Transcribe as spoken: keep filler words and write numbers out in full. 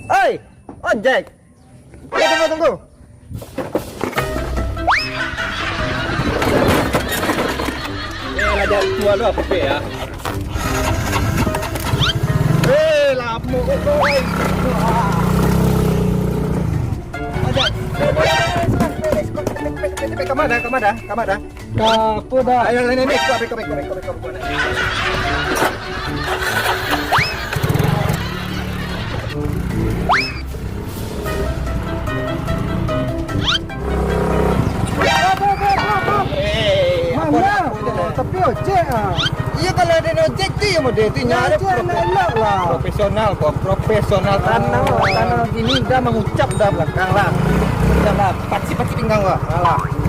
Oi, ojek. Eh, tunggu, tunggu. Eh, lah jatuah lu apa ya? Eh, lama kau, oi. Ojek. Eh, eh, eh, eh, eh, eh, eh, eh, eh, kamar dah, kamar dah, kamar dah. Ka apo dah? Ayo, ni, ni, ni, kau, kau, kau, kau, kau, kau, kau. Eh, apo dah, apo dah? Tapi ojek ah. Iyo, kalau ado ojek tu, iyo model tu, nyo ojek pro-, nak elok lah. Profesional, kok, profesional tanah, tanah gini dah mangucap dah balakang lah. Udah lah, paci-paci pinggang lah. Alah.